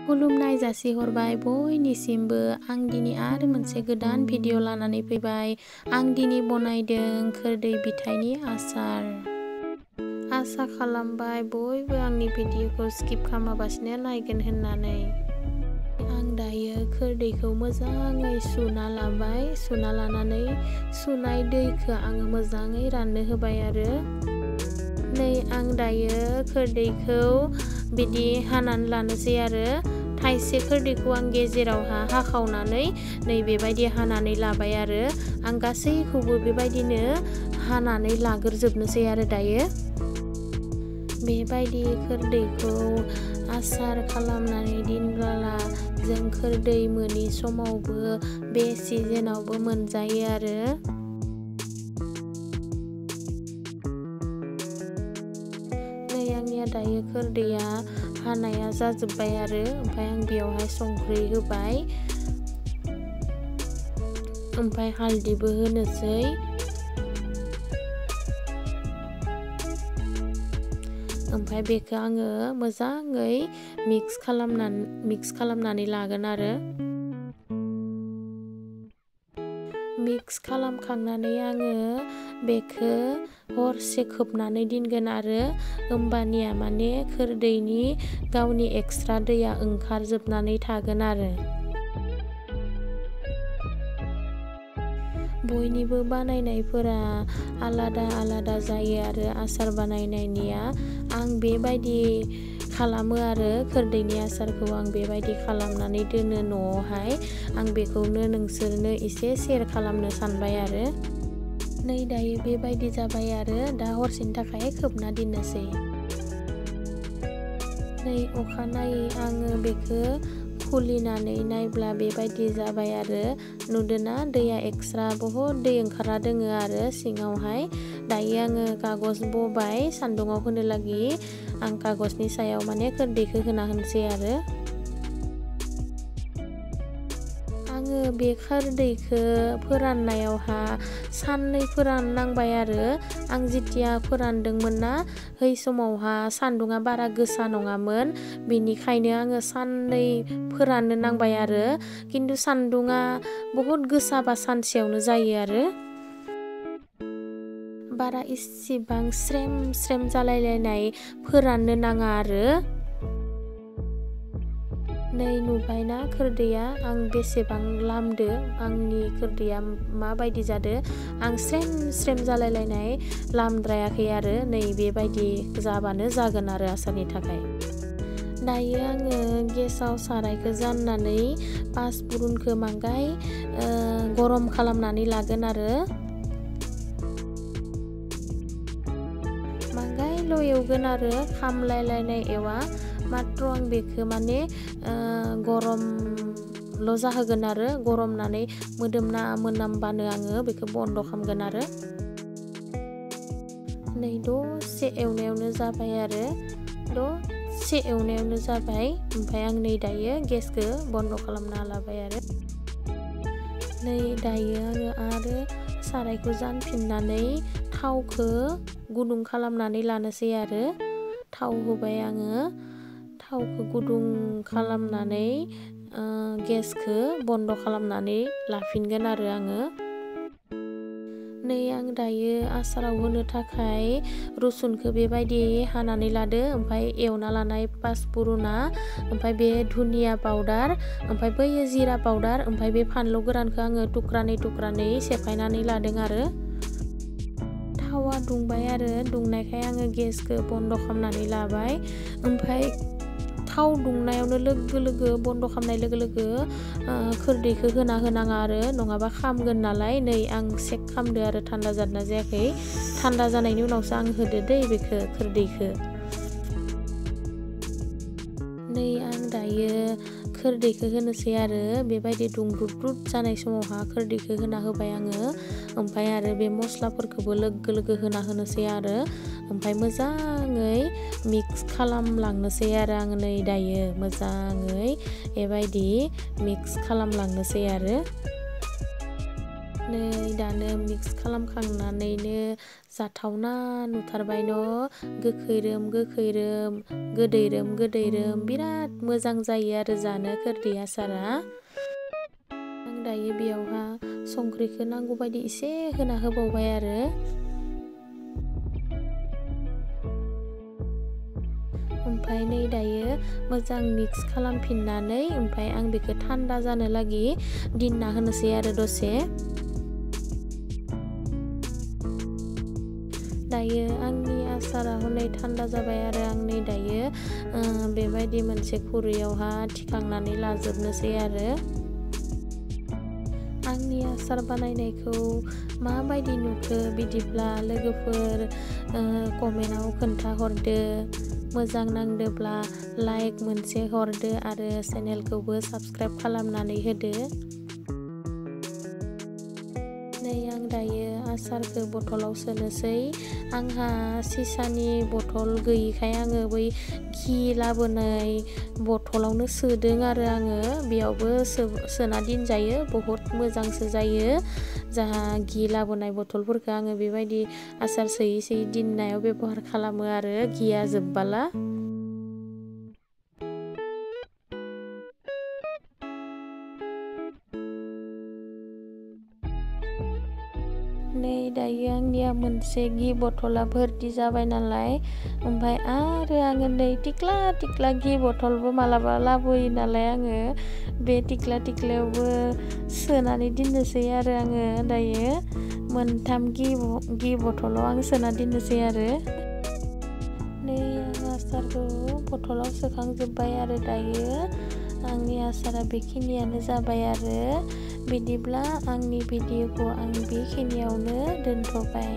खुलुमनाय जासिहरबाय बयनिसिमबो। आं दिनै आरो मोनसे गोदान भिडिअ लानानै फैबाय। आं दिनै बनायदों खोरदै बिथाइनि आसार। आसा खालामबाय बयबो आंनि भिडिअखौ स्किप खालामालासिनो नायगोन होननानै। आं दायो खोरदैखौ मोजाङै सुना लाबाय। सुना लानानै सुनाय दैखौ आङो मोजाङै राननो होबाय आरो। नै आं दायो खोरदैखौ बिदि हानानै लानोसै आरो। थाइसे खोरदैखौ आं गेजेरावहा हाखावनानै नै बेबायदि हानानै लाबाय आरो। आं गासैखौबो बेबायदिनो हानानै लाग्रोजोबनोसै आरो दायो। बेबायदि खोरदैखौ आसार खालामनानै दोनब्ला जों खोरदै मोनि समावबो बे सिजोनावबो मोनजायो आरो। नै आंनिया दायो खोरदैया हानाया जाजोब्बाय आरो। ओमफ्राय आं बेयावहाय संख्रि होबाय, ओमफ्राय हालदैबो होनोसै। ओमफ्राय बेखौ आङो मोजाङै मिक्स खालामनानै लागोन आरो। मिक्स खालामखांनानै आङो बेखौ हरसे खोबनानै दोनगोन आरो। होमबानिया माने खोरदैनि गावनि एक्सट्रा दैया ओंखारजोबनानै थागोन आरो। बयनिबो बानायनायफोरा आलादा आलादा जायो आरो आसार बानायनायनिया। आं बेबायदि खालामो आरो खोरदैनि आसारखौ आं बेबायदि खालामनानै दोनो न'आवहाय। आं बेखौनो नोंसोरनो एसे सेयार खालामनो सानबाय आरो। नै दायो बेबायदि जाबाय आरो। दा हरसेनि थाखाय खोबना दोननोसै। नै अखानायै आङो बेखौ खुलिनानै नायब्ला बेबायदि जाबाय आरो। नुदोंना दैया एक्सट्रा बहुद दै ओंखारना दोङो आरो सिङावहाय। दायो आङो कागज बबाय सान्दुङाव होनो लागि। आं कागजनि सायाव माने खोरदैखौ होना होनोसै आरो। आङो बे खोरदैखौ फोराननायावहा साननै फोराननांबाय आरो। आं जेथिया फोरानदोंमोन ना बै समावहा सान्दुङा बारा गोसा नङामोन। बेनिखायनो आङो साननै फोराननो नांबाय आरो। खिन्थु सान्दुङा बहुद गोसाबा सानसेयावनो जायो आरो। बारा इसेबां स्रेम स्रेम जालायलायनाय फोराननो नाङा आरो। नै नुबायना खोरदैया आं बेसेबां लामदो, आंनि खोरदैया माबायदि जादो। आं स्रेम स्रेम जालायलायनाय लामद्रायाखै आरो। नै बेबायदि जाबानो जागोन आरो आसारनि थाखाय। दायो आङो गेसाव सारायखौ जाननानै पासपुरुनखौ मांगाय गरम खालामनानै लागोन आरो। मांगायल' एवगोन आरो, खामलायलायनाय एवा। माथ्र आं बेखौ माने गरमल' जाहोगोन आरो। गरमनानै मोनामबानो आङो बेखौ बन्द' खालामगोन आरो। नै दसे एवनायावनो जाबाय आरो। दसे एवनायावनो जाबाय। ओमफ्राय आं नै दायो गेसखौ बन्द' खालामना लाबाय आरो। नै दायो आङो आरो सारायखौ जानफिननानै थावखौ गुदुं खालामनानै लानोसै आरो। थाव होबाय आङो। थावखौ गुदुं खालामनानै गेसखौ बन्द' खालामनानै लाफिनगोन आरो आङो। नै आं दायो आसाराव होनो थाखाय रुसुनखौ बेबायदि हानानै लादो। ओमफ्राय एवना लानाय पासपुरुना, ओमफ्राय बे धुनिया पाउदार, ओमफ्राय बै जिरा पाउदार, ओमफ्राय बे फानलु गोरानखौ आङो थुख्रानै सेफायनानै लादों आरो। थावा दुंबाय आरो। दुंनायखाय आङो गेसखौ बन्द' खालामनानै लाबाय। ओमफ्राय थाव दुंनायावनो लोगो लोगो बन्द' खालामनाय लोगो लोगो खोरदैखौ होना होनाङा आरो, नङाबा खामगोन नालाय। नै आं चेक खालामदो आरो थान्दा जादोंना जायाखै। थान्दा जानायनि उनावसो आं होदो दै बेखौ खोरदैखौ। नै आं दायो खोरदैखौ होनोसै आरो। बेबायदि दुंब्रुद जानाय समावहा खोरदैखौ होना होबाय आङो। ओमफ्राय आरो बे मस्लाफोरखौबो लोगो लोगो होना होनोसै आरो। ओमफ्राय मोजाङै मिक्स खालामलांनोसै आरो आङो। नै दायो मोजाङै बेबायदि मिक्स खालामलांनोसै आरो। नै दानो मिक्स खालामखांनानैनो जाथावना नुथारबाय न' गोखैरोम गोखैरोम गोदैरोम बिराद मोजां जायो आरो जानो खोरदै आसारा। आं दायो बेयावहा संख्रिखौ नांगौ बायदि एसे होना होबावबाय आरो ओमफ्राय नै दायो मोजां मिक्स खालामफिननानै ओमफ्राय आं बेखौ थान्दा जानो लागि दिनना होनोसै आरो दसे। दायो आंनि आसारा हनै थान्दा जाबाय आरो आं नै दायो बेबायदि मोनसे खुरैयावहा थिखांनानै लाजोबनोसै आरो। आंनि आसार बानायनायखौ माबायदि नुखो बिदिब्ला लोगोफोर कमेन्टआव खोन्थाहरदो। मोजां नांदोब्ला लाइक मोनसे हरदो आरो चेनेलखौबो साबस्क्राइब खालामनानै होदो। नै आं दायो आसारखौ बथलाव सोनोसै। आंहा सिसानि बथल गैयिखाय आङो बै घि लाबोनाय बथलावनो सोदों आरो आङो बेयावबो सोना दोनजायो बहुद मोजांसो जायो। जाहा घि लाबोनाय बथलफोरखौ आङो बेबायदि आसार सोयै दोननायाव बेबहार खालामो आरो घिया जोबबाला। नै दायो आंनिया मोनसे घि बथला भर्ति जाबाय नालाय ओमफ्राय आरो आङो नै टिक्ला घि बथलबो मालाबा लाबोयो नालाय आङो बे टिक्लायावबो सोनानै दोननोसै आरो आङो दायो मोनथाम घि बथलाव आं सोना दोननोसै आरो। नै आं आसारखौ बथलाव सोखांजोब्बाय आरो दायो आंनि आसारा बेखिनियानो जाबाय आरो बिदिब्ला आंनि भिडिअखौ आं बेखिनियावनो दोनथ'बाय।